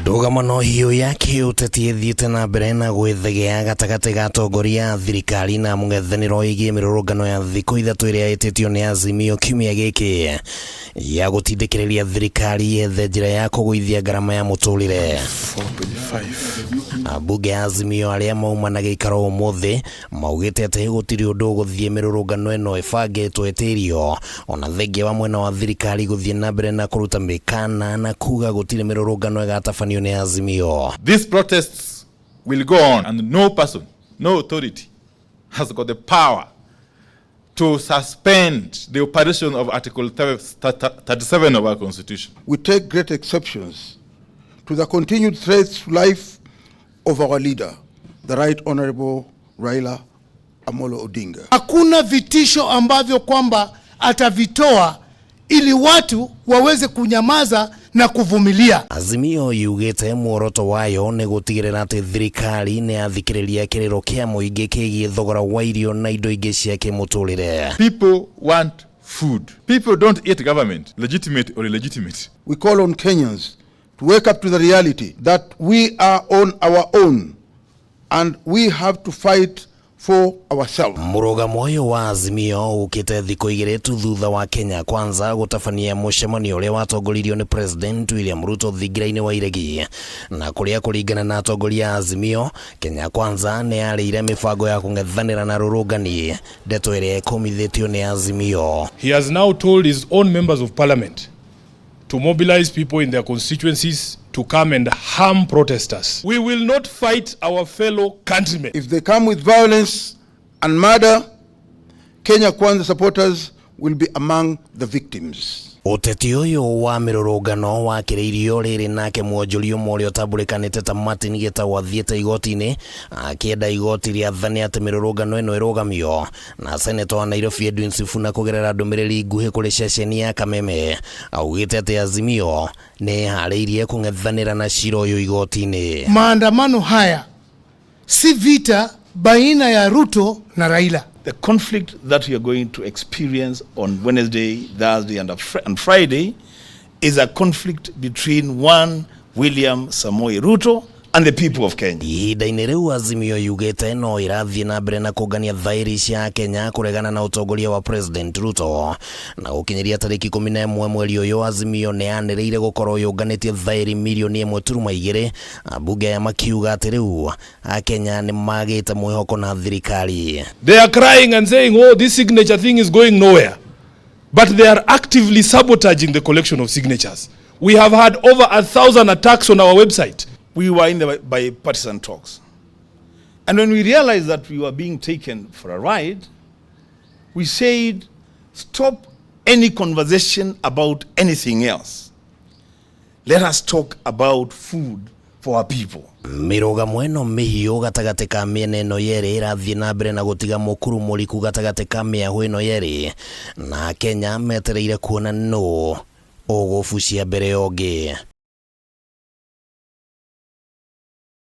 Ndũgamano hiũ ya kĩũteti ĩthiĩte na mbere na gwĩthegea gatagatĩ ga atongoria a thirikari na mũng'ethanĩro ĩgiĩ mĩrũrũngano ya thikũ ithatũ ĩrĩa ĩtĩtio nĩ Azimio kiumia gĩkĩ ya gũtindĩkĩrĩria thirikari yethe njĩra ya kũgũithia ngarama ya mũtũrĩre. 4.5. Ambunge a Azimio arĩa mauma na gĩikaro ũmũthĩ maugĩte atĩ gũtirĩ ũndũ ũgũthiĩ mĩrũrũngano ĩno ĩbangĩtwo ĩtĩrio ona thengia wa mwena wa thirikari gũthiĩ na mbere na kũruta mĩkana na kuga gũtirĩ mĩrũrũngano ĩgatabanio nĩ Azimio. These protests will go on, and no person, no authority has got the power to suspend the operation of Article 37 of our Constitution. We take great exceptions to the continued threats to life of our leader, the Right Honorable Raila Amolo Odinga. Hakuna vitisho ambavyo kwamba atavitoa ili watu waweze kunyamaza na kuvumilia. Azimio yugĩte muoroto wayo nĩ gũtigĩrĩra atĩ thirikari nĩ yathikĩrĩria kĩrĩro kĩa mũingĩ kĩgiĩ thogora wa irio na indo ingĩ cia kĩmũtũrĩre. People want food. People don't eat government, legitimate or illegitimate. We call on Kenyans to wake up to the reality that we are on our own and we have to fight for ourselves. Mũrũgamo ũyũ wa Azimio ũkĩte thikũ igĩrĩ tu thutha wa Kenya Kwanza gũtabania mũcemanio ũrĩa watongoririo nĩ President William Ruto thingira-inĩ wa Iregi, na kũrĩa kũringana na atongoria a Azimio, Kenya Kwanza nĩ yarĩire mĩbango ya kũng'ethanĩra na rũrũngani, ndeto ĩrĩa ĩkũmithĩtio nĩ Azimio. He has now told his own members of parliament to mobilize people in their constituencies to come and harm protesters. We will not fight our fellow countrymen. If they come with violence and murder, Kenya Kwanza supporters will be among the victims. Ũteti ũyũ wa mĩrũrũngano wakĩrĩirio rĩrĩ nake mwonjoria ũmwe ũrĩa ũtambũrĩkanĩte ta Martin Gĩtaũ athiĩte igoti-inĩ akĩenda igoti rĩathane atĩ mĩrũrũngano ĩno ĩrũgamio, na seneta wa Nairobi Edwin Sifuna kũgerera ndũmĩrĩri nguhĩ kũrĩ ceceni ya Kameme augĩte atĩ Azimio nĩ ĩharĩirie kũng'ethanĩra na cira ũyũ igoti-inĩ. Maandamano haya si vita baina ya Ruto na Raila. The conflict that we are going to experience on Wednesday, Thursday, and Friday is a conflict between one William Samoei Ruto and the people of Kenya. Ihinda-inĩ rĩu Azimio yugĩte no ĩrathiĩ na mbere na kũngania thaĩri cia Kenya kũregana na ũtongoria wa President Ruto, na gũkinyĩria tarĩki 11 mweri ũyũ Azimio nĩ yanĩrĩire gũkorwo yũnganĩtie thaĩri mirioni 1.2, ambunge aya makiuga atĩ rĩu Akenya nĩ magĩte mwĩhoko na thirikari. They are crying and saying, "Oh, this signature thing is going nowhere." But they are actively sabotaging the collection of signatures. We have had over 1,000 attacks on our website. We were in the bipartisan talks. And when we realized that we were being taken for a ride, we said, "Stop any conversation about anything else. Let us talk about food for our people." Mĩrũgamo ĩno mĩhiũ gatagatĩ ka mĩena ĩno yerĩ ĩrathiĩ na mbere na gũtiga mũkuru mũriku gatagatĩ ka mĩahũ ĩno yerĩ, na Kenya metereire kuona nũ ũgũbucia mbere ya ũngĩ.